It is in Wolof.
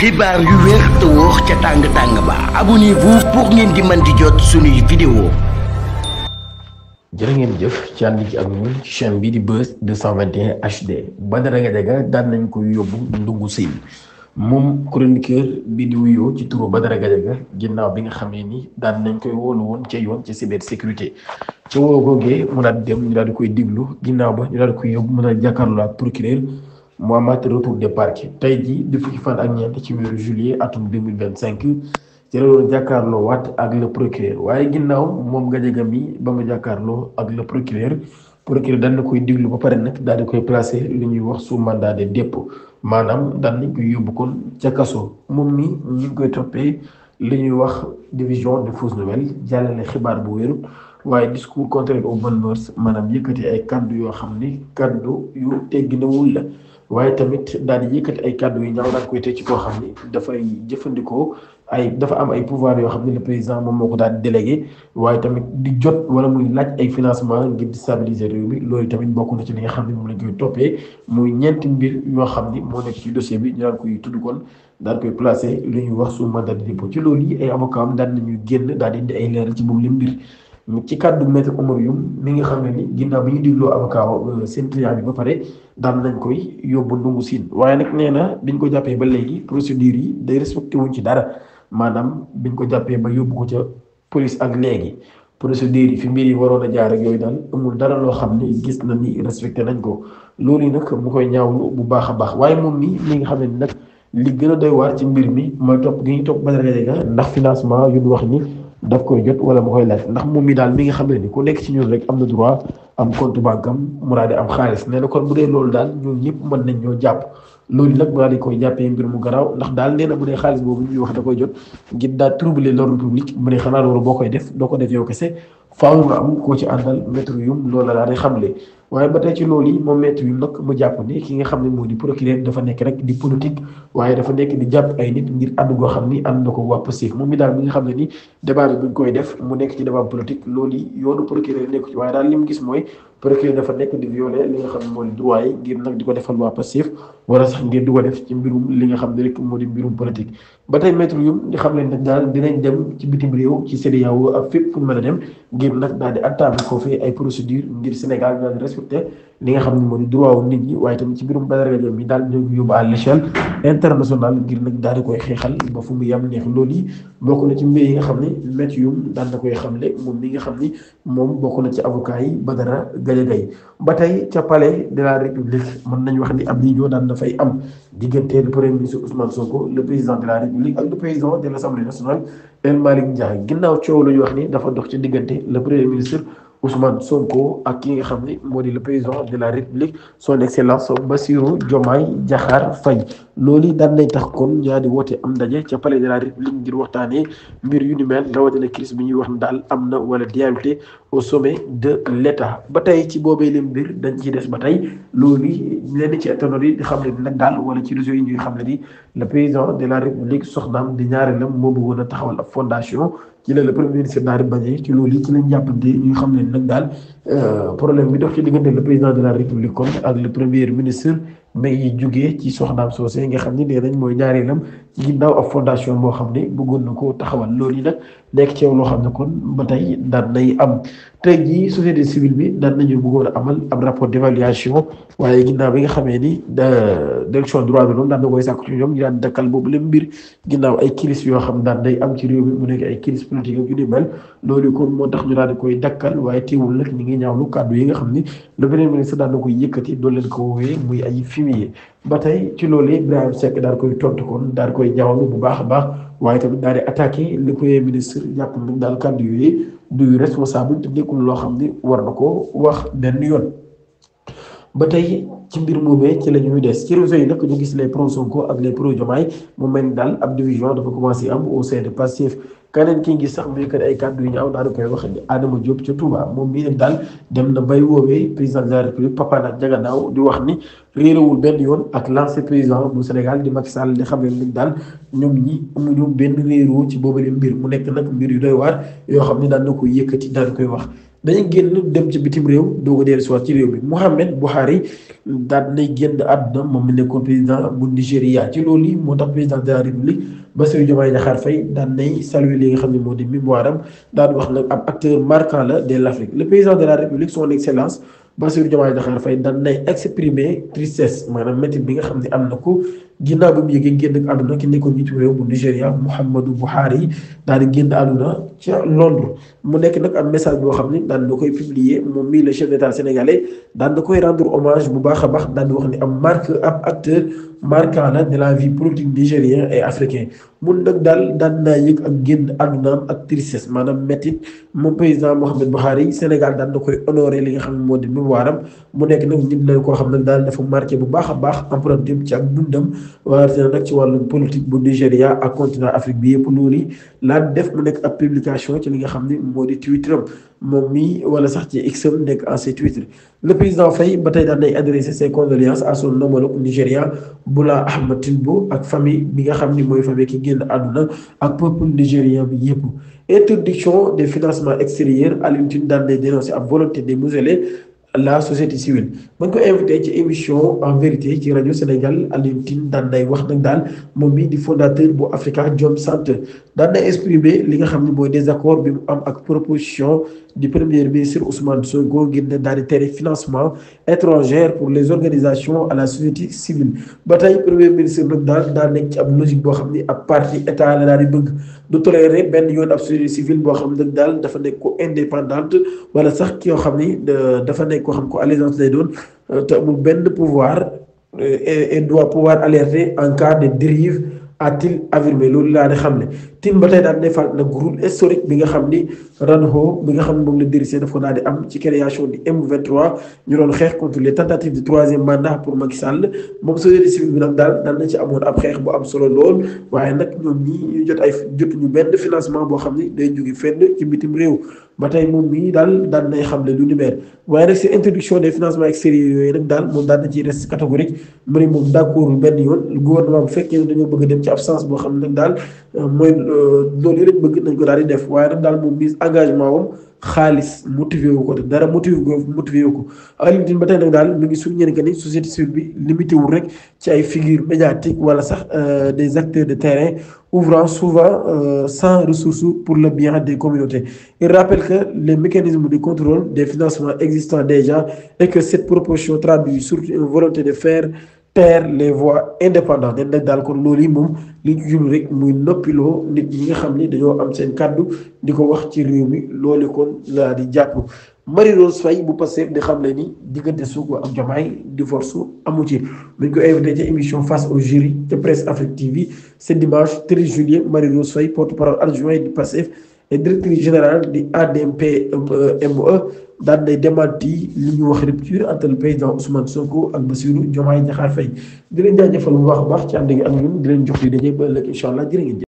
xibaar yu wér te wóor ca tàng ba abonnez-vous pour ngeen di mën di jot suñuy vidéo. jërë ngeen jëf ci ànd ci ak ñun ci chaîne bi di Buzz 221 HD Badara Gadiaga daan nañ ko yóbbu ndungu siin moom chroniqueur bi di wuyoo ci turu Badara Gadiaga ginnaaw bi nga xamee ni daan nañ koy woolu woon ca yoon ci cybersécurité ca woo googee mu daal dem ñu daal di koy diglu ginnaaw ba ñu daal di koy yóbbu mu daal jàkkaarloo ak procureur mu amaat retour de parquet tey jii di fukki fan ak ñeent ci weeru juillet atum 2025 ci la doon jàkkaarloo waat ak le procureur waaye ginnaaw moom Gadiaga mi ba mu jàkkaarloo ak le procureur daan na koy diglu ba pare nag daal di koy placé li ñuy wax sous mandat de dépôt maanaam daan nañ koy yóbbu kon ca kaso moom mi ñu ngi koy toppee li ñuy wax division de fausses nouvelles jàllale xibaar bu wérut waaye discours contraire aux bonnes mœurs maanaam yëkkati ay kaddu yoo xam ni kaddu yu tegginawul la waaye tamit daal di yëkkati ay kaddu yu ñaaw daan koy teg ci koo xam ni dafay jëfandikoo dafa am ay pouvoir yoo xam ne le président moom moo ko daal di délégué waaye tamit di jot wala muy laaj ay financement ngir di stabiliser réew mi loolu tamit bokk na ci li nga xam ne moom lañ koy toppee muy ñeenti mbir yoo xam ni moo nekk ci dossier bi ñu daan koy tudd kon daan koy placé lu ñuy wax sous mandat de dépôt ci loolu yi ay avocat am daan nañu génn daal di indi ay leeral ci boobu leen mbir ci kàddu maître Oumar Youm mi nga xam ne ni ginnaaw bi ñu digloo avocat seen client bi ba pare daan nañ koy yóbbu ndungu siin waaye nag nee na biñ ko jàppee ba léegi procédure yi day respecté wuñ ci dara maanaam biñ ko jàppee ba yóbbu ko ca police ak léegi procédure yi fi mbir yi waroon a jaar ak yooyu daal amul dara loo xam ne gis na ni respecté nañ ko loolu yi nag mu koy ñaawlu bu baax a baax waaye moom mi li nga xam ne ni nag li gën a doy waar ci mbir mi mooy topp gi ñuy topp Badara Gadiaga ndax financement yu ñu wax ni daf koy jot wala mu koy laaj ndax moom mi daal mi nga xam ne ni ku nekk ci ñun rek am na droit am compte banque am mu daal di am xaalis nee na kon bu dee loolu daal ñun ñëpp mën nañ ñoo jàpp loolu nag mu daal di koy jàppee mbir mu garaaw ndax daal nee na bu dee xaalis boobu ñuy wax da koy jot ngir daal troubler l'ordre public mu ne xanaa loolu boo koy def doo ko def yow kese faaw nga am koo ci àndal maître Youm loolu la daal di xamle waaye ba tey ci loolu yi moom maître Youm nag mu jàpp ni ki nga xam ne moo di procureur dafa nekk rek di politique waaye dafa nekk di jàpp ay nit ngir ànd goo xam ni ànd na ko waa Pastef moom mi daal mi nga xam ne ni débat bi buñ koy def mu nekk ci débat politique loolu yi yoonu procureur nekku ci waaye daal li mu gis mooy procureur dafa nekk di violer li nga xam ne moo di droit yi ngir nag di ko defal waa Pastef wala sax ngir di ko def ci mbirum li nga xam ne rek moo di mbirum politique ba tey maître Youm di xam leen nag daal dinañ dem ci bitim réew ci CEDEAO ak fépp fu mën a dem ngir nag daal di attaqué foofee ay procédure ngir Sénégal daal di respecté li nga xam ne moo di droit wu nit ñi waaye tamit ci mbirum Badara Gadiaga mi daal ñoo yóbbu à l'échelle internationale ngir nag daal di koy xeexal ba fu mu yam neex loolu yi bokk na ci mbir yi nga xam ne maître Youm daan na koy xamle moom mi nga xam ni moom bokk na ci avocat yi Badara Gadiaga yi ba tey ca palais de la république mën nañu wax ni ab réunion daan na fay am diggante le premier ministre Ousmane Sonko le président de la république ak le président de l'Assemblée nationale El Malick Ndiaye ginnaaw coow la ñu wax ni dafa dox ci diggante le premier ministre Ousmane Sonko ak ki nga xam ne moo di le président de la république son excellence Bassirou Diomaye Diakhar Faye loolu yi daan nañ tax kon ñaa di woote am ndaje ca palais de la république ngir waxtaanee mbir yu ni mel rawatina crise bi ñuy wax daal am na wala réalité au sommet de l'état ba tey ci boobee leen mbir dañ ciy des ba tey loolu yi leen ci internautes yi di xam ne nag daal wala ci réseau yi ñuy xam ne ni le président de la république soxnaam di ñaareelam moo bëggoon a taxawal ab fondation ci la le premier ministre daal di bañee ci loolu yi ci lañ jàppante ñu xam ne nag daal problème bi dox ci diggante le président de la république kon ak le premier ministre mais yi jugee ci soxnaam soosé nga xam ni nee nañ mooy ñaareelam ginnaaw ab fondation boo xam ne bëggoon na ko taxawal loolu yi nag nekk ci yow loo xam ne kon ba tey daan nay am tey jii société civile bi daan nañu bëggoon a amal ab rapport d'évaluation waaye ginnaaw bi nga xamee ni direction droit de l'homme daan na koy sàkku ci ñoom ñu daan dakkal boobu leen mbir ginnaaw ay crise yoo xam daan day am ci réew mi mu nekk ay crise politique ak yu ni mel loolu kon moo tax ñu daal di koy dakkal waaye teewul nag ñi ngi ñaawlu kàddu yi nga xam ni le premier ministre daan na koy yëkkati doon leen ko woowee muy ay fumier ba tey ci loolu Ibrahima Seck daal koy tontu kon daal koy ñaawlu bu baax a baax waaye tamit daal di attaqué le premier ministre jàpp nag daal kàddu yooyu du responsable te nekkul loo xam ni war na ko wax benn yoon. ba tey ci mbir moomee ci la ñuy des ci réseau yi nag ñu gis les pro Sonko ak les pro Diomaye mu mel ni daal ab division dafa commencé am au sein de Pastef keneen ki ngi sax muy kat ay kàddu yu ñaaw daal di koy wax Adama Diop ca Touba moom mii nag daal dem na bay woowee président de la république Papa nag Jaganaaw di wax ni réerawul benn yoon ak l'ancien président bu Sénégal di Macky Sall di xam ne nag daal ñoom ñi amuñu benn réeroo ci boobale mbir mu nekk nag mbir yu doy waar yoo xam ne daan na koy yëkkati daal di koy wax dañuy génn dem ci bitim réew doo ko dellu si waat ci réew mi. Mohamed Buhari daan nay génn àdduna moom mi nekkoon président bu Nigéria ci loolu yi moo tax président de la république Bassirou Diomaye Diakhar Faye daan nay saluer li nga xam ne moo di mémoire am daan wax nag ab acteur marquant la de l'Afrique. Le président de la république son excellence Bassirou Diomaye Diakhar Faye daan nay exprimer tristesse maanaam métti bi nga xam ne am na ko ginnaaw bi mu yëgee génn ak àdduna ki nekkoon njiitu réew bu Nigéria Muhammadu Buhari daal di génn àdduna ca Londres. mu nekk nag am message boo xam ne daan na koy publier moom mii le chef d'état sénégalais daan na koy rendre hommage bu baax a baax daan di wax ni am acteur marquant la de la vie politique nigérien et africain. mun nag daal daan naa yëg ak génn àddunaam ak tristesse maanaam métit moom président Mohamed Buhari Sénégal daan na koy honoré li nga xam ne moo di mémoire am mu nekk nag nit la koo xam ne daal dafa marqué bu baax a baax empreinte ci ak dundam waaye nag ci wàllu politique bu Nigéria ak continent Afrique bi yëpp loolu laa def mu nekk ab publication ci li nga xam ne moo di Twitter am moom mii wala sax ci X am nekk ancien Twitter. Le président Faye ba tey daan nay adressé ses condoléances à son homologue Nigéria Bola Ahmed Tinubu ak famille bi nga xam ni mooy famille ki génn àdduna ak peuple nigérien bi yëpp. Interdiction des financements extérieurs, Alioune Tine daan nay dénoncé ab volonté de museler la société civile. ba ñu ko invité ci émission en vérité ci rajo Sénégal Alioune Tine daan nay wax nag daal moom mii di fondateur bu Africa Jom Center daan nay exprimer li nga xam ne mooy désaccord bi mu am ak proposition du premier ministre Ousmane Sonko ngir ne daal di tere financement étranger pour les organisations à la société civile. ba tey premier ministre nag daal nekk ci ab logique boo xam ni ab parti état la daal di bëgg du tolérer benn yoon ab société civile boo xam ne daal dafa nekk ko indépendante wala sax ki yoo xam ni dafa nekk koo xam ko allégeance lay doon te amul benn pouvoir et doit pouvoir alerter en cas de dérive a-t-il affirmé loolu laa di xam ne Tine ba tey daal di fàttali nag rôle historique bi nga xam ni Ranho bi nga xam ne moom la dirigé dafa daal di am ci création du M23 ñu doon xeex contre les tentatives de troisième mandat pour Macky Sall moom société civile bi nag daal na ci amoon ab xeex bu am solo lool waaye nag ñoom ñii ñu jotuñu benn financement boo xam ni day jóge fenn ci bitim réew. ba tey moom mii daal daan nay xam ne lu ni mel waaye nag si introduction des financements extérieurs yooyu nag daal moom daan na ciy reste catégorique mu ne moom d'accordul benn yoon gouvernement bu fekkee ne dañoo bëgg dem ci absence boo xam ne nag daal mooy loolu yi lañ bëgg nañ ko daal di def waaye nag daal moom mii engagement wam xaalis motivé wu ko te dara motivé wu ko Alioune Tine ba tey nag daal mi ngi souligné que ni société civile bi limité wul rek ci ay figures médiatiques wala sax des acteurs de terrain ouvrant souvent sans ressources pour le bien des communautés. Il rappelle que les mécanismes de contrôle des financements existent déjà et que cette proposition traduit surtout une volonté de faire taire les voix indépendantes. dañ nag daal kon loolu yi moom li ñu jublu rek muy noppiloo nit ñi nga xam ni dañoo am seen kàddu di ko wax ci réew mi loolu kon laa di jàpp. Marie-Rose Faye bu Pastef di xam ne ni diggante Sonko ak Diomaye divorce amu ci buñ ko invité ci émission face au jury de Presse Afrique TV ce dimanche 13 juillet. Marie-Rose Faye porte-parole adjoint du Pastef et directrice générale du ADMP-ME daan nay démenti li ñu wax rupture entre le président Ousmane Sonko ak Bassirou Diomaye Diakhar Faye di leen jaajëfal bu baax a baax ci ànd gi ak ñun di leen jox di daje ba ëllëg incha allah jërë ngeen jëf